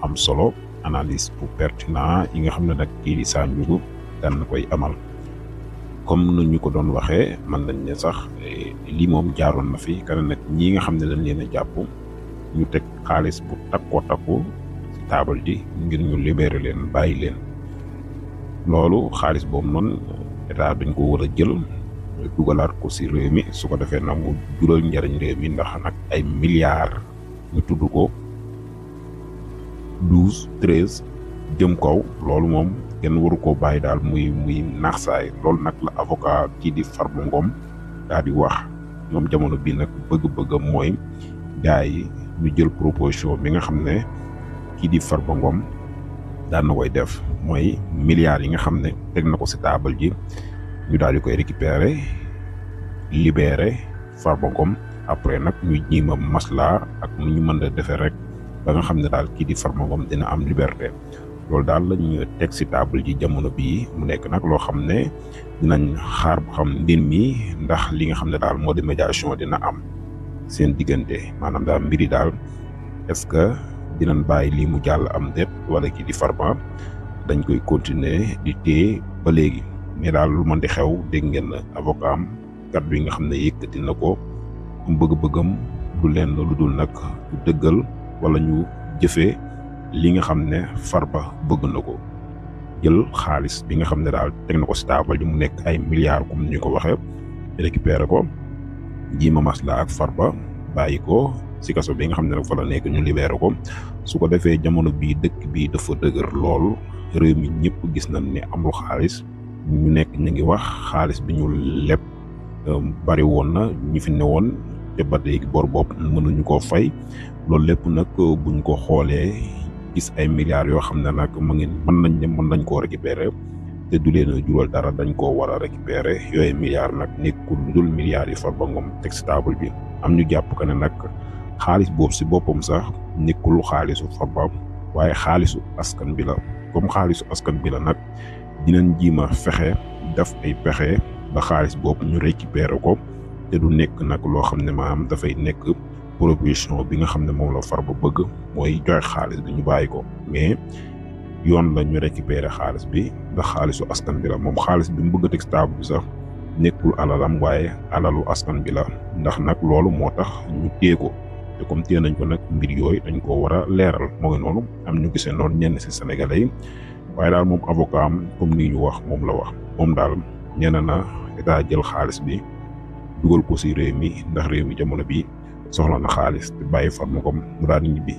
am solo analyse bu pertinent yi nga xam ne nag kii di Sa Ndiogou daan na koy amal comme nu ñu ko doon waxee man nañ ne sax lii moom jaaroon na fi kana nag ñi nga xam ne dañ leen a jàpp ñu teg xaalis bu takku ci taabal ji ngir ñu libérer leen bàyyi leen loolu xaalis boobu noonu état dañ ko war a jël dugalaat ko ci réew mi su ko defee nag mu jural njariñ réew mi ndax nag ay milliards ñu tudd ko 12 13 jëm kaw loolu moom kenn waru koo bàyyi daal muy naax saay loolu nag la avocat kii di Farba Ngom daal di wax ñoom jamono bi nag bëgg-bëggam mooy gars yi ñu jël proposition bi nga xam ne kii di Farba Ngom daan na koy def mooy milliards yi nga xam ne teg na ko ci taabal ji ñu daal di koy récupérer libérer Farba Ngom après nag ñu jiima masla ak nu ñu mën a defee rek ba nga xam ne daal kii di Farba Ngom dina am liberté loolu daal la ñu teg ci table ji jamono bii mu nekk nag loo xam ne dinañ xaar bu xam mbir mi ndax li nga xam ne daal moo di médiation dina am seen diggante maanaam daal mbiri daal est-ce que dinañ bàyyi lii mu jàll am déet wala kii di Farba dañ koy continuer di téye ba léegi mais daal lu mën di xew dégg ngeen avocat am kàddu yi nga xam ne yëkkati na ko bëgg-bëggam du leen lu dul nag du dëggal wala ñu jëfee li nga xam ne Farba bëgg na ko jël xaalis bi nga xam ne daal teg na ko ci taabal ji mu nekk ay milliards comme ni ñu ko waxee récupérer ko jiima masla ak Farba bàyyi ko ci kaso bi nga xam ne nag fa la nekk ñu libéré ko su ko defee jamono bii dëkk bi dafa dëgër lool réew mi ñëpp gis nañ ne amul xaalis ñu nekk ñu ngi wax xaalis bi ñu leb bari woon na ñu fi newoon te ba léegi bor bopp mënuñu koo fay loolu lépp nag buñ ko xoolee gis ay milliards yoo xam ne nag mën nañ koo récupérer te du leen a jural dara dañ koo war a récupérer yooyu milliards nag nekkul lu dul milliards yi Farba Ngom teg ci table bi am ñu jàpp que ne nag xaalis boobu ci boppam sax nekkul xaalisu Farba waaye xaalisu askan bi la comme xaalisu askan bi la nag dinañ jiima fexe def ay pexe ba xaalis boobu ñu récupérer ko te du nekk nag loo xam ne maanaam dafay nekk proposition bi nga xam ne moom la Farba bëgg mooy joxe xaalis bi ñu bàyyi ko mais yoon la ñu récupérer xaalis bi ndax xaalisu askan bi la moom xaalis bi mu bëgg a teg table bi sax nekkul alalam waaye alalu askan bi la ndax nag loolu moo tax ñu téye ko te comme téye nañ ko nag mbir yooyu dañ ko war a leeral moo ngi noonu am ñu gisee noonu ñenn ci sénégalais yi waaye daal moom avocat am comme ni ñu wax moom la wax moom daal ñenn na état jël xaalis bi dugal ko ci réew mi ndax réew mi jamono bi soxla na xaalis te bàyyi Farba Ngom mu daal di ñibbi